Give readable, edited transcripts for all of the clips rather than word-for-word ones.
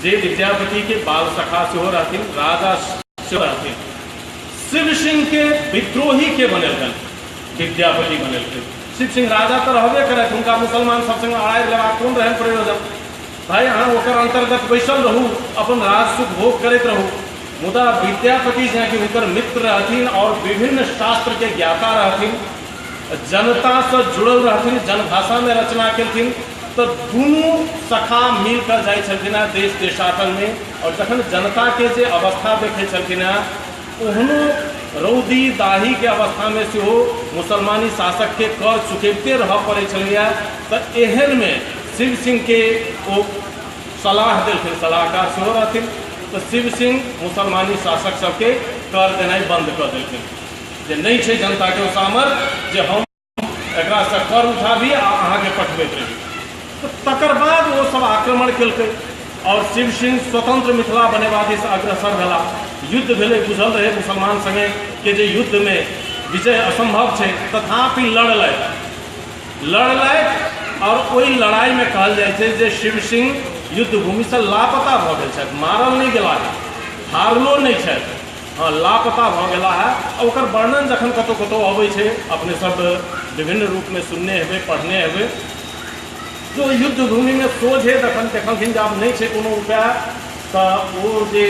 जे विद्यापतिके बाल सखा सेहो रहथिन, राजा सेहो रहथिन। शिव सिंहके विद्रोही के बनेलकनि? विद्यापति बनेलखिन। शिव सिंह राजा तऽ रहबे करथि, हुनका मुसलमान सब संगे अड़ाइ लेबाक कोन रहनि प्रयोजन? भाइ, अहाँ ओकर अन्तर्गत बैसल रहू, अपन राज सुख भोग करैत रहू। मुदा विद्यापति जेँ हुनकर मित्र रहथिन आओर विभिन्न शास्त्रके ज्ञाता रहथिन, जनतासँ जुड़ल रहथिन, जनभाषामे रचना केलखिन, तऽ दुनू सखा मिल कऽ जाइ छलखिन हेँ देश देशाटनमे। आओर जखन जनताके जे अवस्था देखै छलखिन हेँ, ओहनो रौदी दाहीके अवस्थामे सेहो मुसलमानी शासकके कर चुकबिते रहऽ पड़ै छलैए, तऽ एहनमे शिव सिंहके ओ सलाह देलखिन, सलाहकार सेहो रहथिन, तऽ शिव सिंह मुसलमानी शासक सबके कर देनाइ बन्द कऽ देलखिन, जे नहि छै जनताके ओ सामर्थ्य जे हम एकरासँ कर उठाबी आ अहाँके पठबैत रही। तऽ तकर बाद ओ सब आक्रमण केलकै आओर शिव सिंह स्वतंत्र मिथिला बनेबा दिस अग्रसर भेला। युद्ध भेलै, बुझल रहै मुसलमान संगे के जे युद्धमे विजय असंभव छै, तथापि लड़लथि लड़लथि आओर ओहि लड़ाइमे कहल जाइ छै जे शिव सिंह युद्ध भूमिसँ लापता भऽ गेल छथि, मारल नहि गेलाह, हारलो नहि छथि, हँ, लापता भऽ गेला है। आ ओकर वर्णन जखन कतहु कतहु अबै छै, अपने सब विभिन्न रूपमे सुनने हेबै, पढ़ने हेबै, जो युद्ध भूमिमे सोझे जखन देखलखिन जे आब नहि छै कोनो उपाय, तऽ ओ जे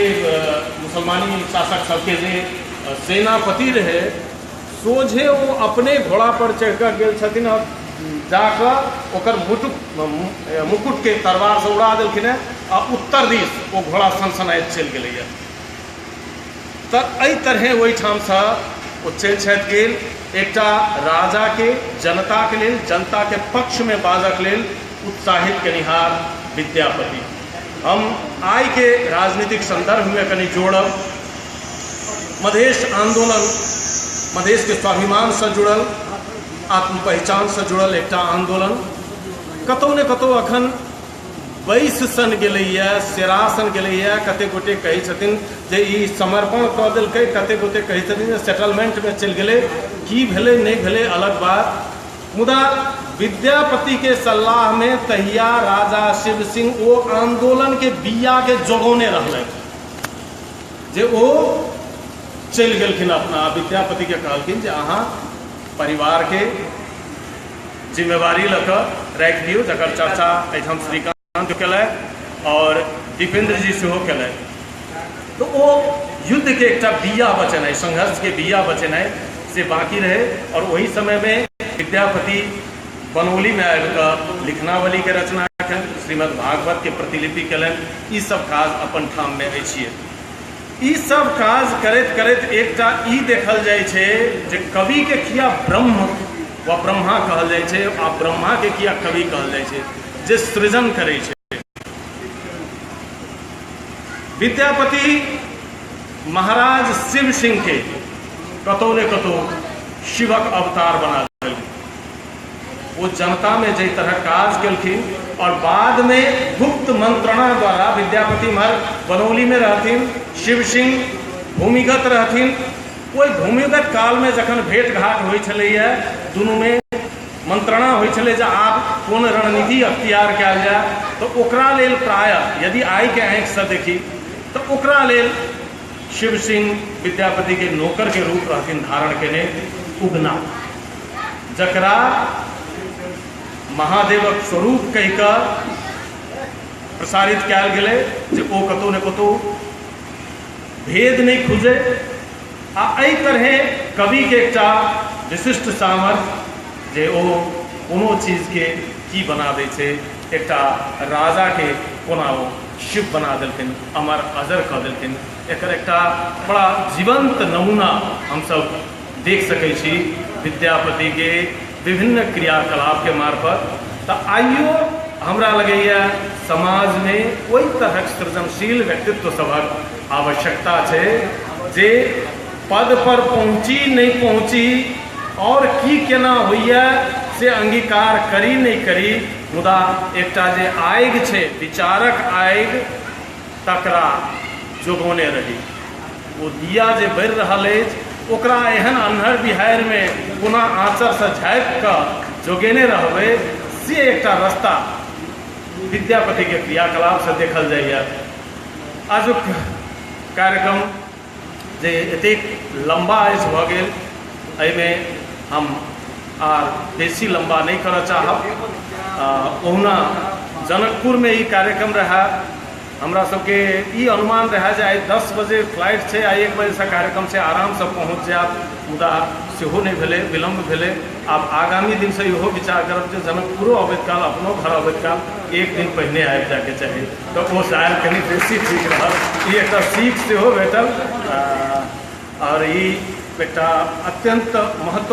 मुसलमानी शासक सबके जे सेनापति रहै, सोझे ओ अपने घोड़ापर चढ़ि कऽ गेल छथिन आओर जाकऽ ओकर मुकुटके तलवारसँ उड़ा देलखिन हेँ आ उत्तर दिस ओ घोड़ा सनसनाइत चलि गेलैए। तऽ एहि तरहे ओहिठामसँ ओ चलि छथि गेल एकटा राजाके जनताके लेल, जनताके पक्षमे बाजक लेल उत्साहित केनिहार विद्यापति। हम आइके राजनीतिक सन्दर्भमे कनि जोड़ब। मधेश आन्दोलन मधेशके स्वाभिमानसँ जुड़ल, आत्मपहचानसँ जुड़ल एकटा आन्दोलन कतहु ने कतहु अखन बैस सन गेलैए, सेरा सन गेलैए। कतेक गोटे कहै छथिन जे ई समर्पण कऽ देलकै, कतेक गोटे कहै छथिन जे सेटलमेंटमे चलि गेलै। की भेलै नहि भेलै अलग बात, मुदा विद्यापतिके सलाहमे तहिया राजा शिव सिंह ओ आन्दोलनके बियाके जोगौने रहलथि जे ओ चलि गेलखिन अपना। विद्यापतिके कहलखिन जे अहाँ परिवारके जिम्मेवारी लऽ कऽ राखि दियौ, जकर चर्चा एहिठाम श्रीकान्त केलथि आओर दीपेन्द्र जी सेहो केलथि। तऽ ओ युद्धके एकटा बिया बचेनाइ, संघर्षके बिया बचेनाइ से बाँकी रहै। आओर ओहि समयमे विद्यापति बनौलीमे आबि कऽ लिखनावलीके रचना केलनि, श्रीमद् भागवतके प्रतिलिपि केलनि। ई सब काज अपन ठाममे अछिए। ई सब काज करैत करैत एकटा ई देखल जाइ छै जे कविके किया ब्रह्म वा ब्रह्मा कहल जाइ छै आ ब्रह्माके किया कवि कहल जाइ छै, जे सृजन करै छै। विद्यापति महाराज शिव सिंहके कतहु ने कतहु शिवक अवतार बना देलखिन। ओ जनतामे जाहि तरहक काज केलखिन आओर बादमे गुप्त मंत्रणा द्वारा विद्यापति महर बनौलीमे रहथिन, शिव सिंह भूमिगत रहथिन। ओहि भूमिगत कालमे जखन भेट घाट होइ छलैए, दुनूमे मंत्रणा होइ छलै जे आब कोन रणनीति अख्तियार कयल जाय, तऽ ओकरा लेल प्रायः यदि आइके आँखिसँ देखी तऽ ओकरा लेल शिव सिंह विद्यापतिके नौकरके रूप रहथिन धारण केने उगना, जकरा महादेवक स्वरूप कहि कऽ प्रसारित कयल गेलै जे ओ कतहु ने कतहु भेद नहि खुजै। आ एहि तरहे कविके एकटा विशिष्ट सामर्थ्य जे ओ कोनो चीजके की बना दै छै, एकटा राजाके कोना ओ शिव बना देलखिन, अमर अजर कऽ देलखिन, एकर एकटा बड़ा जीवन्त नमूना हमसभ देख सकै छी विद्यापतिके विभिन्न क्रियाकलापके मार्फत। तऽ आइयो हमरा लगैए समाजमे ओहि तरहक सृजनशील व्यक्तित्व सभक आवश्यकता छै जे पद पर पहुँची नहि पहुँची आओर की केना होइए से अंगीकार करी नहि करी, मुदा एकटा जे आगि छै विचारक आगि, तकरा जोगौने रही। ओ दिया जे बढ़ि रहल अछि ओकरा एहन अन्हर बिहारिमे कोना आँचरसँ झाँपि कऽ जोगेने रहबै, से एकटा रस्ता विद्यापतिके क्रियाकलापसँ देखल जाइए। आजुक कार्यक्रम जे एतेक लम्बा अछि भऽ गेल, एहिमे हम आर बेसी लम्बा नहि करऽ चाहब। ओहुना जनकपुरमे ई कार्यक्रम रहए, हमरा सबके ई अनुमान रहए जे आइ 10 बजे फ्लाइट छै आ 1 बजेसँ कार्यक्रम छै, आरामसँ पहुँच जायब, मुदा सेहो नहि भेलै, विलम्ब भेलै। आब आगामी दिनसँ इहो विचार करब जे जनकपुरो अबैत काल, अपनो घर अबैत काल एक दिन पहिने आबि जायके चाही, तऽ ओ शायद कनि बेसी ठीक रहत। ई एकटा सीख सेहो भेटल आओर ई एकटा अत्यन्त महत्व